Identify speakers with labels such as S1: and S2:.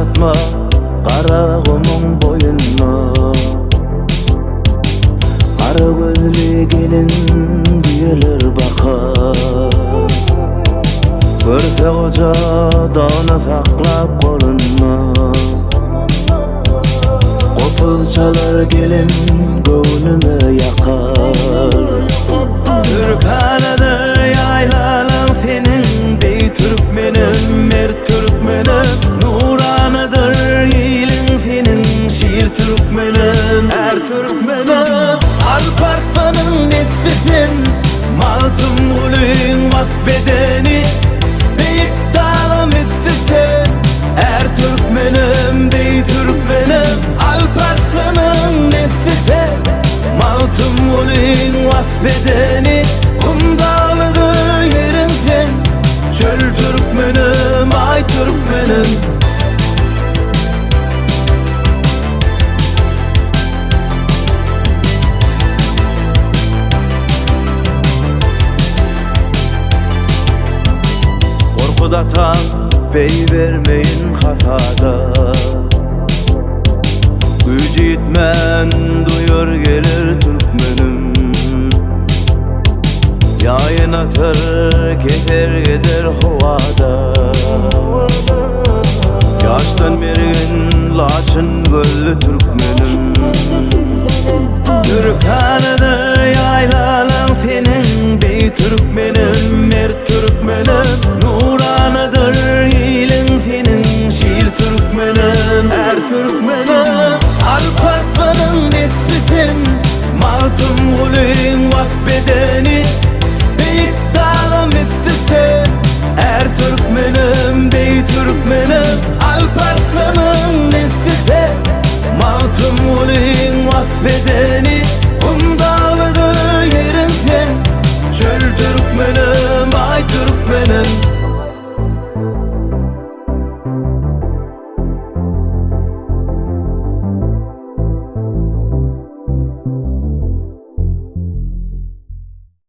S1: Daş atma Garagumuň boýunda. Gara gözli gelin düýeler bakar. Görse goja dony saklap golunda. Gopuz çalar gelin göwnüme ýakar. Türkanadyr ýaýlalaň seniň beý türkmenim, mert türkmenim. Nuranadyr iliň seniň şir türkmenim, är türkmenim. Alparsanyň nesli sen, Magtymgulyň wasp edeni. Beýik daga misli sen, är türkmenim, beý türkmenim. Alparsanyň nesli sen, Magtymgulyň wasp edeni. Gum daglydyr ýeriň sen, çöl türkmenim, aý türkmenim. Gorkut atam peý bermeýin hasada. Güýji ýetmän duýar geler türkmenim. Ýaýyn atar, keser gider howada. Ýaşdan mergen laçyn gözli türkmenim. Türkanadyr ýaýlalaň seniň beý türkmenim, mert türkmenim. Nuranadyr iliň seniň şir türkmenim, är türkmenim. Alparsanyň nesli sen, Magtymgulyň wasp edeni. Beýik daga misli sen, är türkmenim, beý türkmenim. Alparsanyň nesli sen, Magtymgulyň wasp edeni.